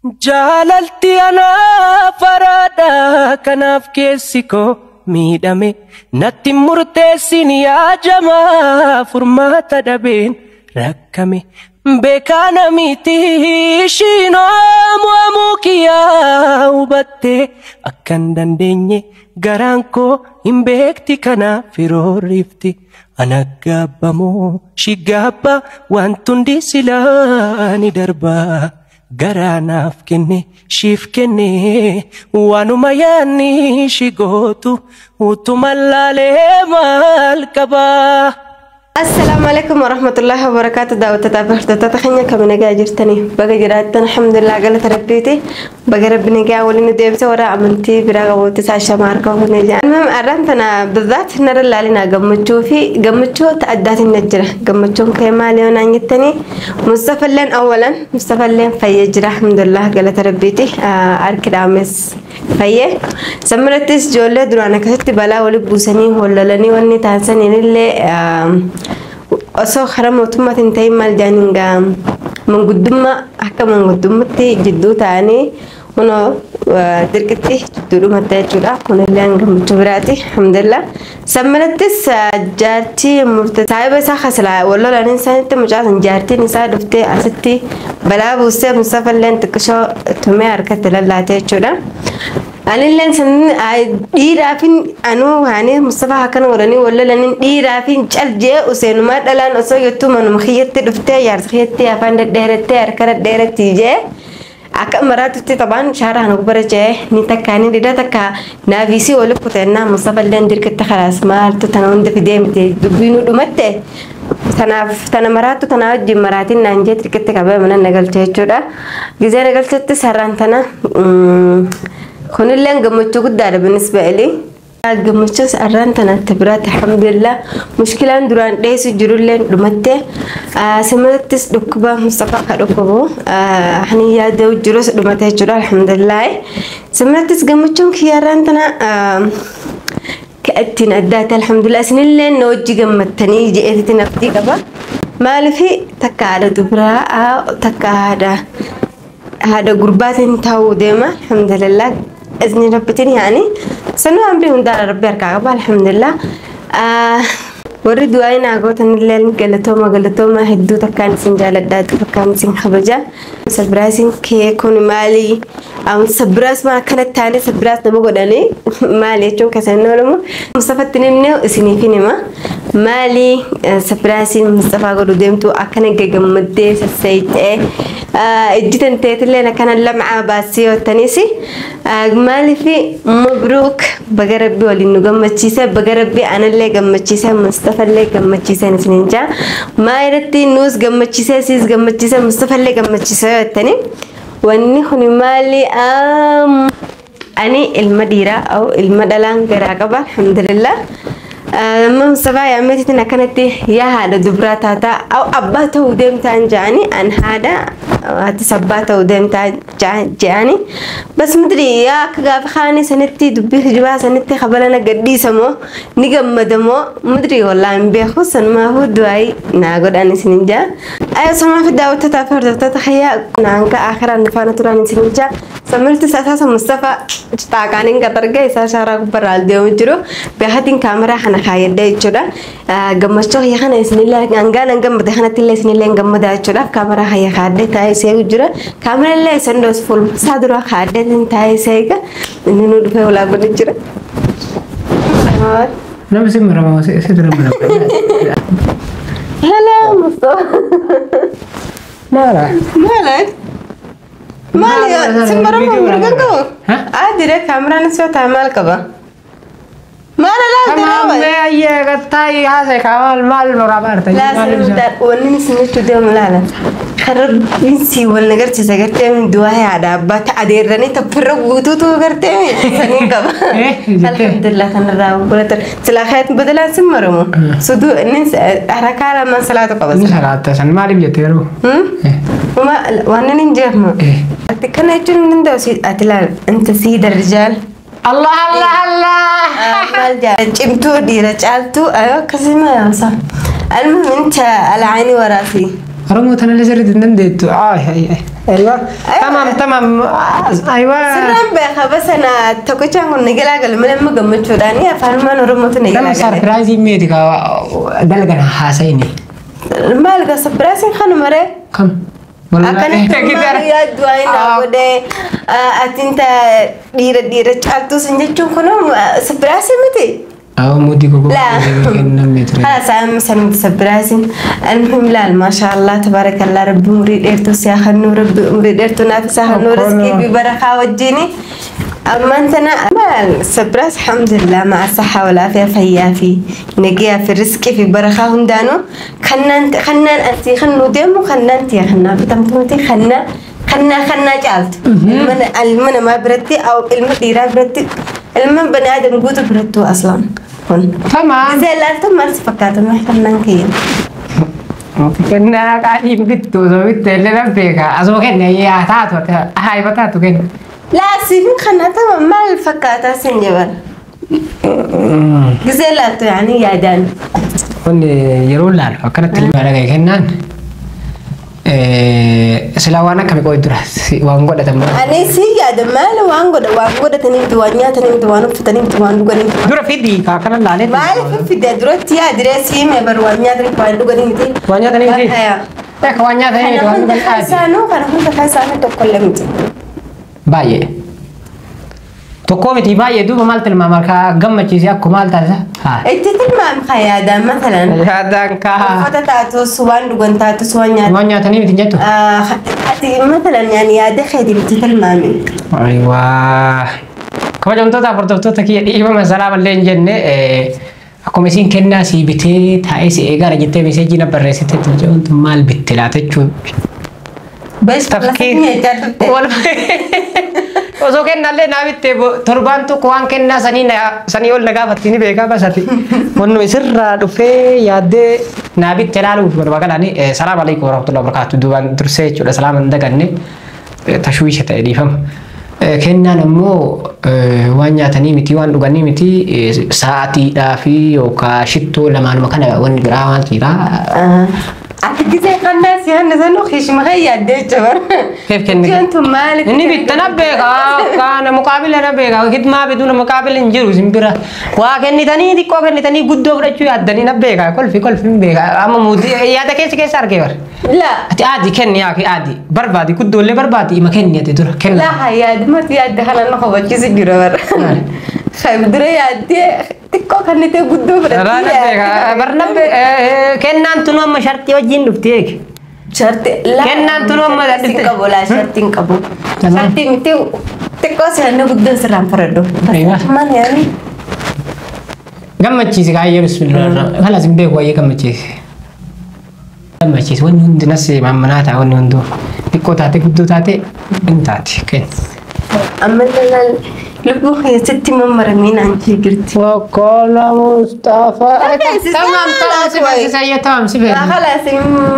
Jaalalti anaaf araadha, kanaaf keessi koo miidhame. Natti murteessin yaajamaa, furmaata dhabeen rakkame. Beekaa miti ishiinoo mo'amuu kiyyaa hubatte, akka hin dandeenye garaan koo hin beekti, kanaaf firoorrifti. Ana gaabbamoo shigaabba, wanti hundi silaa ni darbaa. Garaa naaf kenne, shiif kenne, waanuma yaanni shi gootu utuma laalee maal qabaa. Assalaamu alaikum warahmatullahi wabarakatuh. Daawwattoota fi hordoftoota keenya kam, nagaa jirtanii? Baga jiraattan. Alhamdulillah, galata rabbiiti. Baga rabbi nagaa waliin nu deebise. Warra amantii biraa qabuutti isaa shama harka fuunee jira. Arraan tana bizaat narra laalinaa, gammachuu fi gammachuu addaatiin na jira. Gammachuun kee maali yoo naan jettanii, Mustafalleen awwalan Mustafalleen fayyee jira, alhamdulillah, galata rabbiiti. Harki dhaames fayyee. Sammirattis ijoollee duraan akkasitti balaa walitti buusanii hollolanii wanni taasisaniin illee osoo karaa mootummaatiin ta'in maal jedhaniin gaa manguddummaa, akka manguddummaatti jidduu ta'anii kunoo dirqitti jidduudhumatti jechuudha. Kunillee gammachuu biraati, alhamdulillah. Sammirattis jaartii murte saahiba isaa kasilaa wal lolaniin isaanitti mucaasan jaartiin isaa dhuftee asitti balaa buustee Mustafalleen xiqqishoo tumee harkatti lallaate jechuudha. Anilleen san dhiiraafin anuu waanii Mustafaa akkana godhanii wal lolaniin dhiiraafin cal jee useenumaa dhalaan osoo jettuu manuma kiyyatti dhuftee jaarsa kiyyatti afaan dhedheerattee harka dhedheeratti jee akka maraatutti taphaan shaara kana gubbara jee ni takka ni dida takka naavisii wali kutennaa Mustafalleen dirqitti kalaas maaltu tana hunda fidee miti dubbiinuu dhumatte, tanaaf tana maraattu tana wajjin maraatiin naan jee dirqitti qabee mana nagalche jechuudha. Gizee nagalchetti sarraan tana kunilleen gammachuu guddaadha binisba ilii. Gammachuus arraan tanatti biraatti, alhamdulillah, mushkilaan duraan dheessu jirulleen dhumatte. Simattis dhukkuba Mustafaa ka dhukkubu hani yaaduu jirus dhumate jechuudha, alhamdulillah. Simattis gammachuun kiyya arraan tana ka ittiin addaate, alhamdulillah. Isinillee na wajji gammattanii je'eetitti naftii qaba. Maaliif takka haadha dubaraa takka haadha gurbaatiin ta'uu deema, alhamdulillah. Izni rabbitiin yaani sanuu amrii hundaadha rabbi harkaa qaba, alhamdulillah. Warri du'aa naa gootanillee galatooma, galatooma, hedduu takkaan isin jaaladhaa, takkaan isin kabaja. Surpriseiin kee kun maali? Surprise maa akkanatti taane surprise nama godhanii maali jechuun keessan hin oolamu. Mustafatti nimne isiniif hima. Maali surpriseiin Mustafaa godhu deemtu akkana gagammaddee sassayitee ijji tanteetillee akkana lamcaa baasii yootaniis maaliif? Mabruuk, baga rabbi waliin nu gammachiise, baga rabbi anallee gammachiise, Mustafallee gammachiise isiniin jaa. Maa irratti nuus gammachiise, siis gammachiise, Mustafallee gammachiise yoo jettanii, wanni kun maali? Ani ilma dhiiraa au ilma dhalaan garaa qaba, alhamdulillah. Amma Mustafaa yaammeetitiin akkanatti yaa haadha dubraa taataa au abbaa ta'uu deemtaan jedhani, an haadha atis abbaa ta'uu deemtaa jedhani. Bas mudri yaa akka gaafa kaanii sanitti dubbii kijibaa sanitti kabalana gadhiisamoo ni gammadamoo mudri wallaahi hin beeku, sanumaafuu du'aayi naa godhan isinin jaa. Ayo samaa fi daawwattootaa fi hordoftoota kiyyaa hanga akiraan nu faana turan isinin jaa. Samirti asaasa Mustafaa xaaqaan hin qaxarge isaa shaaraa gubbarraa deemu jiru beekatiin kaameraa kana kaayyadhee jechuudha. Gammachuu kiyya kana isinillee hangaan an gammade kanatti illee isinillee hin gammadaa jechuudha. Kaameraa kiyya kaadhee taa'ee seegu jira. Kaameraa illee isan dhoos fuuluma isaa dura kaadhee taa'ee seega inni nu dhufee ulaa godhe jira. Namni si maramaa si dura marama. Hello, Mustafa. Maala? Maala? Maali si maramaa mirga qabu? Adire kaameraan isoo taa'e maal qaba? Maala laal diraama? Mee ayyee gattaayii haasa'e kaa maal maal muraa baarta? Wanni isin jechuu deemu laala. Karabbiin si wal nagarsiisa gartee du'aa haadha abbaa adeerranii taphirra guutuutu gartee sanii qaba. Alhamdulillah, kanarraa godhatan. Silaa kayat badalaan sin maramu. Suduu inni harakaa lamaan salaatu qaba. Inni salaatta san maaliif jette garuu? Waan inni hin jeefmu. Ati kana jechuun hin danda'u, ati laal inta siida rijaal. Allah Allah Allah! Maal jaa cimtuu dhiira caaltuu ayoo akkasuma yaamsa. المهم انت على عيني وراسي. Oromoo tanallee sirriitti hin dandeettu. Aywa. Tamam tamam. Aywa. Sirraan beeka bas ana tokkochaan kun nagalaa galu malee amma gammachuudhaan afaanumaan Oromootu Nama nagalaa gale. Sarpiraayizii meeti ka dalgana haasa'ini. Maal gaa sarpiraayiziin kanuma ree? Kam? Akkanatti maal yaaddu waa'ee naa godhee atinta dhiira dhiira caaltuu sun jechuun kun sarpiraayizii miti. Awwa muudii koko لا kennamee ture. خلاص أنا مثلا سبرازين. المهم لا ما شاء الله تبارك الله ربي مريد إرتو سياخنو ربي مريد إرتو نافسا خنو رزقي ببركة وجيني. أما أنت أنا ما سبراس الحمد لله مع الصحة والعافية فيا في نجيا في الرزق في بركة هندانو خنان خنان أنتي خنو ديمو خنان تي خنا بتمتمتي خنا خنا خنا جالت المن المن ما برتي أو المديرة برتي المن بني آدم قوت برتو أصلا kun. Tamam. Gisee ilaaltu maal si fakkaata mee kennaan kiyya? Kennaa qaaliin bittu osoo bitte illee nan beeka. Asuma kenne yaa taatu haayiba taatu kenna. Laa siifin kana tama maal fakkaataa sin jabal? Gisee ilaaltu yaani yaadaan. Wanni yeroo laalu akkanatti ilma dhagaye kennaan silaa waan akkami qo'i dura waan godhatan maal? Ani si yaada maal waan godha waan godhatanii miti waan nyaatanii miti waan uffatanii miti waan dhuganii miti. Dura fidi kaa kana laalee. Maaliif fide duratti yaadiree siime bar waan nyaatanii miti waan dhuganii miti. Waan nyaatanii miti? Akka waan nyaatanii miti Kana waan hunda dhugan aadi. keessaanuu kana hunda keessaanuu tokkollee miti. Baay'ee. Tokkoo miti baay'ee duuba maal tilmaama kaa gammachiisee akkuma maal taasisa? Haa. Itti tilmaam kaa yaadaan matalan. Yaadaan kaa. Uffata taatus waan dhugan taatus waan nyaatan. Waan nyaatanii miti jettu? Ati matalan yaani yaada keetiin itti tilmaami. Ayiwaa. Kabajamtoota hordoftoota kiyya dhiifama salaamallee hin jenne akkuma isiin kennaa sii bitee taa'ee si eegaara jettee meeseejii na barreessite jedhamtu maal bitte laata jechuun. Bes Osoo kennallee naa bitte torbaan tokko waan kennaa sanii ol na gaafatti ni beekaa basati. Wannu isirraa dhufee yaaddee naa bitte laaluuf walumaa galaani salaam alaikum warahmatullahi wabarakatuh duubaan dursee jechuudha salaama hin daganne tashwiisha ta'e dhiifama. Kennaan ammoo waan nyaatanii miti waan dhuganii miti sa'aatiidhaa fi yookaan shittoo lamaanuma kana wanni biraa waan jira. Ati gisee kannaa si hanna sanuu hishma kan yaaddee jechuudha. Keef kenne? Wantu maali? Inni bitta na beeka kana muqaabila na beeka khidmaa bituu na muqaabila hin jiru isin bira. Waa kennitanii xiqqoo kennitanii guddoo fudhachuu yaaddanii na beeka kolfi kolfi hin beeka amma muutii yaada keessa keessa argee bara. La. Ati aadi kenni yaa aadi barbaadi guddoollee barbaadi ima kenni ati dura kenna. La yaadumatti yaadde kana na hubachiisu jira bara. Dura yaaddee xiqqoo kennitee guddoo fudhattee. Barna kennaan tunu amma shartii wajjin dhufti eegi. Sharti la. Kennaan tunu amma shartii hin qabu laa shartii hin qabu. Shartii miti xiqqoo si hanna guddoo sirraan fudhadhu. Maal yaani? Gammachiisi kaayyee bismillah. Kalas hin beeku wayyee gammachiisi. Gammachiisi wanni hundi nas mammanaa ta'a wanni hunduu xiqqoo taate guddoo taate hin taate kenna. Amma lalaan lubbuu keessatti mammarameen anjii jirti. Wakala Mustafa. Tamam tamam si feesise ayyee tamam si feesise. Khalaas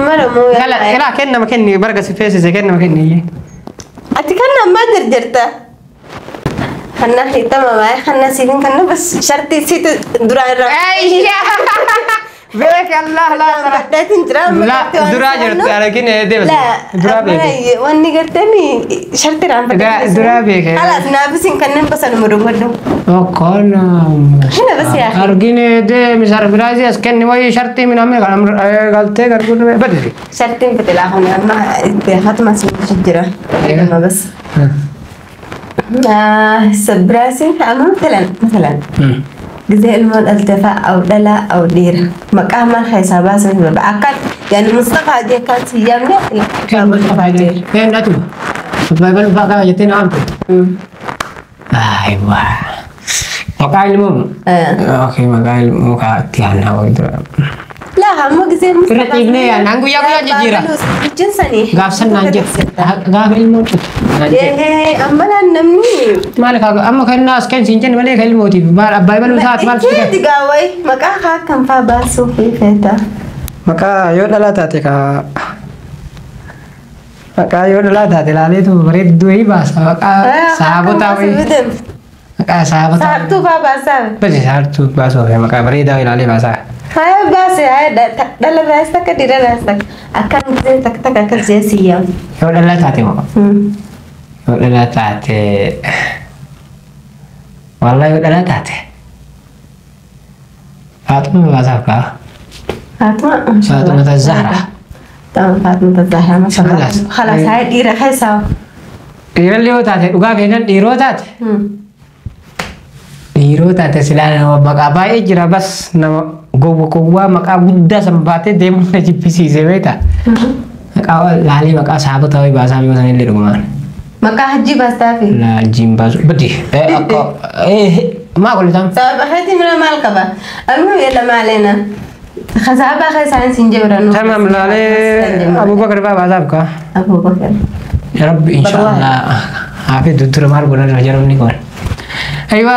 maramuu. Kala kala kennama kenni barga si feesise kennama kenni. Ati kan ammaa jarjarta. Kanna tamam kanna siifin kanna bas shartii siitu duraan irraa. Beek Allah la Badhaatiin jira amma La gartee waan duraa sannu. jirti argine deebise. La Duraa beeke. Wanni gartee shartii irraan Duraa beeke. Khalaas naafisiin kanneen basanuma dubbadhu. Wakala Hina bas yaa akhi. Argine deemi sarfiraazii as kenni wayii shartii miname kan galtee garguun badisi. Shartiin biqilaa kun amma beekatuma si jira. Amma bas. Sabraasiin amma matalan matalan. Gisee ilmoo dhalte fa'a aw dhalaa aw dhiira. Maqaa maal keessaa baasan barbaada. Akkaan yaani Mustafaa jee kan si yaamne. Kan Mustafa jee. Kan atu. Baibal fa'a qaba jettee na waamte. Aywa. Maqaa ilmoo. Okei maqaa ilmoo kaa itti aanaa wayii dura. Laa hamma gisee Mustafaa. Irra ciifnee yaadna. An guyyaa guyyaa jijjiira. Ijjinsanii. Gaafsan naan jedhe. Gaafa ilmoo dhufte. Naan jedhe. Amma laan namni. Maal kaa amma kennaa as kensi hin jenne malee kan ilmootiif maal abbaa ibaluu isaati maal Itti gaawwai maqaa kaa kan faa baasuu fi feeta. Maqaa yoo dhalaa taate kaa maqaa yoo dhalaa taate ilaaleetu bareedduu wayii baasa maqaa saabotaa wayii maqaa saabotaa Saartuu faa baasaa. Basi saartuu baasuu fi maqaa bareedaa ilaalee baasaa. Haya baase haya dhala raas takka dhiira raas takka akkan gisee takka takka akkas jee siyyaa. Yoo dhalaa taate moo? Yoo dhalaa taate. Wallahi yoo dhalaa taate. Faaxuma baasaaf kaa. Faatuma. Faaxuma Zahra. Tamam Faatuma Zahra mashallah. Khalas. Khalas haya dhiira keessaa. Dhiirallee yoo taate dhugaa keenyan dhiiroo taate. Dhiiroo taate silaa nama maqaa baay'ee jira bas nama gowwa gowwaa maqaa guddaa san baatee deemuun na jibbisiise beektaa. Maqaa laalee maqaa saabota wayii baasaa yoo sanillee dhugumaan. Maqaa hajji baastaafi. Laajiin baasu badi akka maa kollitaan. Sababa keetii mira maal qaba? Amma yalla maaleena. Sababa keessaan siin jebra nu. Tamam laalee Abubakar fa'aa baasaaf kaa. Abubakar. Ya Rabbi inshallah hafi dudura maal godhan irra jedhamni kun. Aywa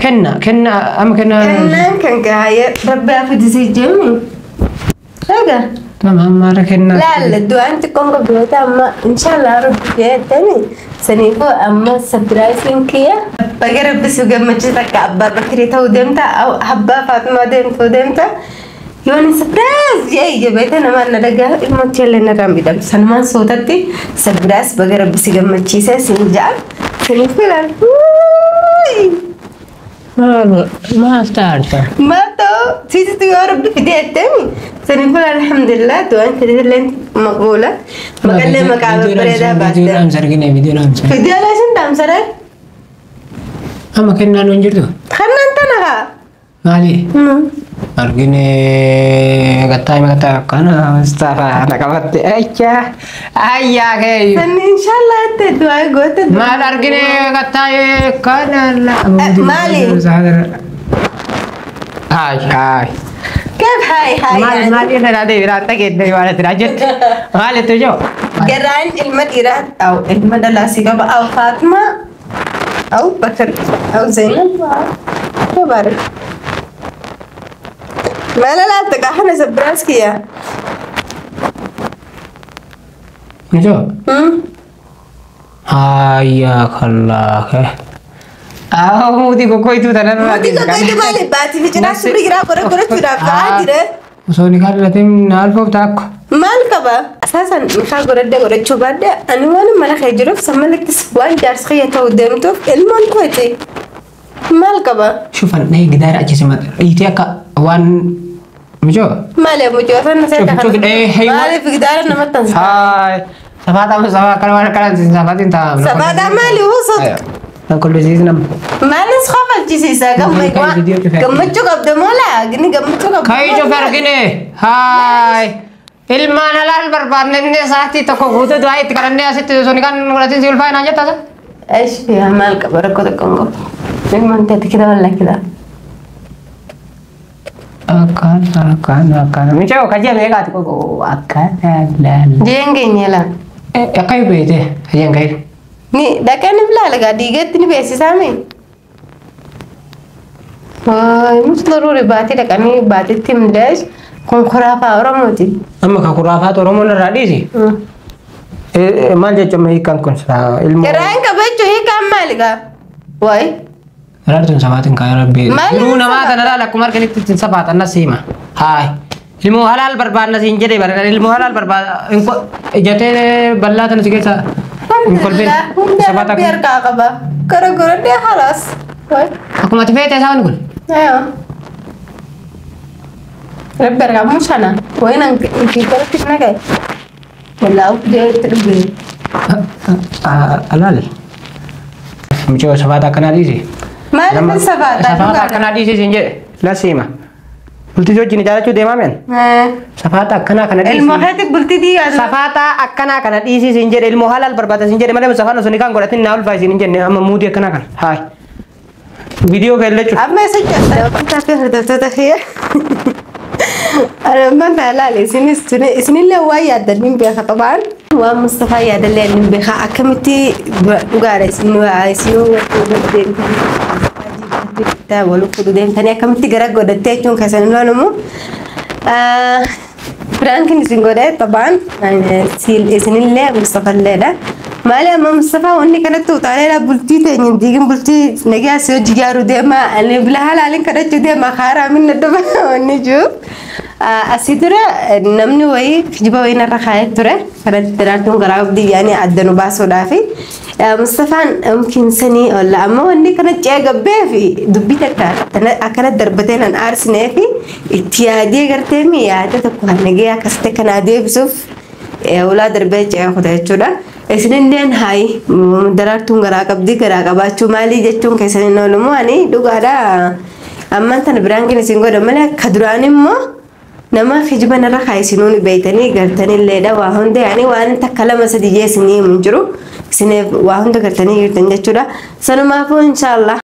kenna kenna amma kenna. Kennaan kan gahaye rabbi afidisii jemmi. Egaa. Tamam maara kenna. Laal du'aan xiqqoon qabdu amma inshallah rabbi jettani saniifuu amma sabiraayisiin kiyya. Baga rabbi si gammachiisa takka abbaa Bakirii ta'uu deemta abbaa Faatumaa ta'uu deemta. Yoon sabiraayis jee ija beekta namaan na dhagaa ilmooti illee narraan miidhamtu sanumaan sootatti sabiraayis baga rabbi si gammachiise siin ja'a saniifuu ilaal. Maal maal taarta? Maal ta'u siisitu yoo rabbi fidee jettani saniifuu alhamdulillah du'aan keetillee maqbuula maqallee maqaa babbareedaa Viidiyoo baaste. dhaamsa argine viidiyoo dhaamsa. Viidiyoo laashin dhaamsaree Amma kennaan hin jirtu. kannaan tana haa. Maali? Argine gattaa hima gattaa akkana Mustafaa na qabatte ayyaa ayyaa kee. Sanni inshallah itti du'aa goote. Maal argine gattaa kana la. Maali? Haay haay. كيف هاي هاي Maal يعني؟ maal irra deebi irraa dhageette waan itti jette. Maal itti jiru? Garaan ilma dhiiraa أو ilma dhalaa si qaba أو فاطمة أو بكر أو زينب ما بعرف. ما لا لا تقع سبراسكي يا. Mijoo? Ayyaa kallaa. Ah muti kokkoitu tanan. Muti kokkoitu maali baati fi cinaa suurri giraa godha godhachuudhaaf ka'aa jira. Osoo ni kaadhateen alfoof taakko. Maal qaba? Asaasan mukaa godhadhee godhachuu baadde ani waan mana kee jiruuf sammalattis waan jaarsi kiyya ta'uu deemtuuf ilmoon kooti. Maal qaba? Shufan dhahee gidaara achi simata. Dhiitee akka waan mijoo. Maali mucoo sana seeta Cuf, cuf, eh, Maaliif gidaara namatti tansa? Haay. Safaataa safaa kana waan akkana safaatiin ta'a. Safaataa maali huusut? Kolbisiis nama. Maalis kofalchisiisa gammachuu qabda moola gini gammachuu qabda. Kai cufe argine. Haay. Ilmaan halaal barbaadne inni sa'aatii tokko guutuu du'aa itti kadhannee asitti osoo ni kan godhatin si ulfaa'e naan jetta. ايش فيها مال qaba rakkoo tokko hin qabu. Ilmaan teeti kida walla kida. Akkana akkana akkana. Mijoo kajja meeqaati koko akkana laala. Jeen keenya laa. Akka beekte kajjeen kayi. Ni dhaqeen ilaala gaa dhiigatti ni beeksisaami. Mus daruuri baatii dhaqanii baatitti himdees kun kuraafaa Oromooti. Amma ka kuraafaatu Oromoon irraa dhiisi. Maal jechuun hiikaan kun ilmoo. Garaan qabachuu hiikaan maali gaa? Wayi. Daraartuun sabaatiin kaayee rabbi. Maali Jiruu namaa saba? tana laala akkuma arganitti ittiin safaatan na siima. Haay. Ilmoo halaal barbaadna siin jedhee bara ilmoo halaal barbaada. Ijatee bal'aa tana si keessa hin kolfin. Alhamdulillah hunda Safaata rabbi harkaa qaba. Kara godhadhee halaas. Wayi. Akkuma ati feete isaan kun. Aywa. Rabbi harkaa mushana. Wayi nan kiikarratti nagay. Wallaa uf itti dhugee. Alaal. Mucoo safaata akkanaa dhiisi. Maaliif safaata? Safaata akkanaa dhiisi siin jedhe la siima. Bultii wajjin ijaarrachuu deemaa mi'an. Safaata akkanaa kana dhiisi. Ilmoo keetti bultii diigaa. Safaata akkanaa kana dhiisi siin jedhe ilmoo halaal barbaada siin jedhe malee safaan osoo ni kan godhatin naa ulfaa siin hin jenne amma muudii akkanaa kana. Haay. Viidiyoo kee illee cufi. Amma isa jaalladha. Wantaa fi hordoftoota kiyya. Armaan taalaale isinis isinillee waan yaaddan hin beeka qabaan. Waan Mustafaa yaadallee hin beeka akkamitti dhugaadha isin isin wal fuudhu deemtanii akkamitti gara godhattee jechuun keessan hin oolamu. Piraankiin isin godhe xabaan isinillee Mustafalleedha. Maali amma Mustafaa wanni kanatti utaalee bultii teenya diigin bultii nagaa si hojii ijaaruu deema ani bila halaalin kadhachuu deema haaraa minna dhufa wanni jiru. Asii dura namni wayii kijiba wayii narra kaayee ture kanatti daraartuun garaa qabdi yaani adda nu baasuudhaafi. Mustafaan mumkin sanii olla amma wanni kana ce'ee gabbee fi dubbii takka akkana darbatee nan aarsinee fi itti yaadee gartee mi yaada tokko nagee akkasitti kanaa deebisuuf ulaa darbee ce'ee kuta jechuudha. Isinilleen haayi daraartuun garaa qabdi garaa qabaachuu maalii jechuun keessan hin oolumoo ani dhugaadha. Ammaan tana biraan kan isin godha malee akka duraan immoo nama kijiba narra kaayisinuun beeytanii gartanilleedha waa hunda yaani waan takka lama sadi jee isinii himu hin jiru isiniif waa hunda gartanii jirtan jechuudha. Sanumaafuu inshaallah.